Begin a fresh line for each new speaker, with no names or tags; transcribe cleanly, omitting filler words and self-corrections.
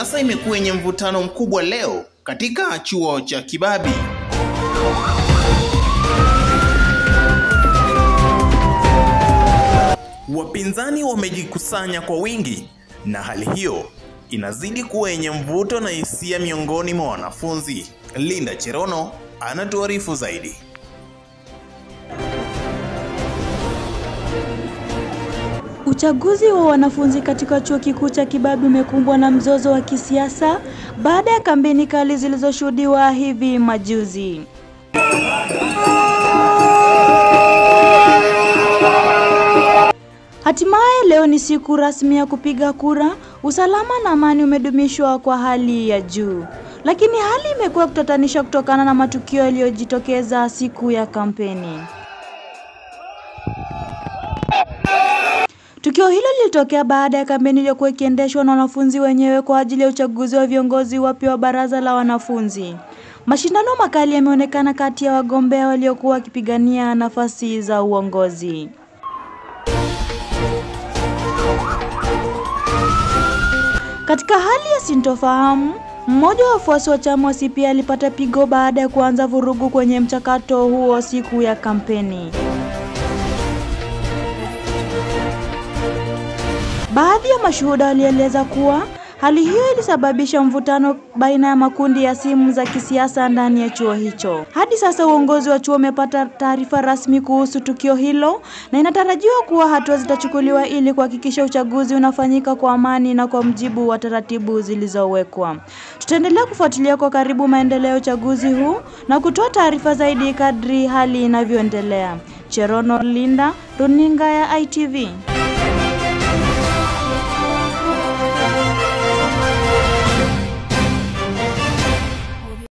kisiasa imekuwa yenye mvutano mkubwa leo katika chuo cha Kibabii. Wapinzani wamejikusanya kwa wingi na hali hiyo inazidi kuwa yenye mvuto na hisia miongoni mwa wanafunzi. Linda Cherono anatuarifu zaidi.
Uchaguzi wa wanafunzi katika chuo kikuu cha Kibabii umekumbwa na mzozo wa kisiasa baada ya kampeni kali zilizoshuhudiwa hivi majuzi. Hatimaye leo ni siku rasmi ya kupiga kura. Usalama na amani umedumishwa kwa hali ya juu. Lakini hali imekuwa kutatanisha kutokana na matukio yaliyojitokeza siku ya kampeni. Tukio hilo lilitokea baada ya kampeni iliyokuwa ikiendeshwa na wanafunzi wenyewe kwa ajili ya uchaguzi wa viongozi wapya wa baraza la wanafunzi. Mashindano makali yameonekana kati ya wagombea waliokuwa wakipigania nafasi za uongozi. Katika hali ya sintofahamu, mmoja wa wafuasi wa chama CP alipata pigo baada ya kuanza vurugu kwenye mchakato huo siku ya kampeni. Baadhi ya mashuhuda walieleza kuwa hali hiyo ilisababisha mvutano baina ya makundi ya simu za kisiasa ndani ya chuo hicho. Hadi sasa uongozi wa chuo umepata taarifa rasmi kuhusu tukio hilo na inatarajiwa kuwa hatua zitachukuliwa ili kuhakikisha uchaguzi unafanyika kwa amani na kwa mujibu wa taratibu zilizowekwa. Tutaendelea kufuatilia kwa karibu maendeleo ya uchaguzi huu na kutoa taarifa zaidi kadri hali inavyoendelea. Cherono Linda, Runinga ya ITV.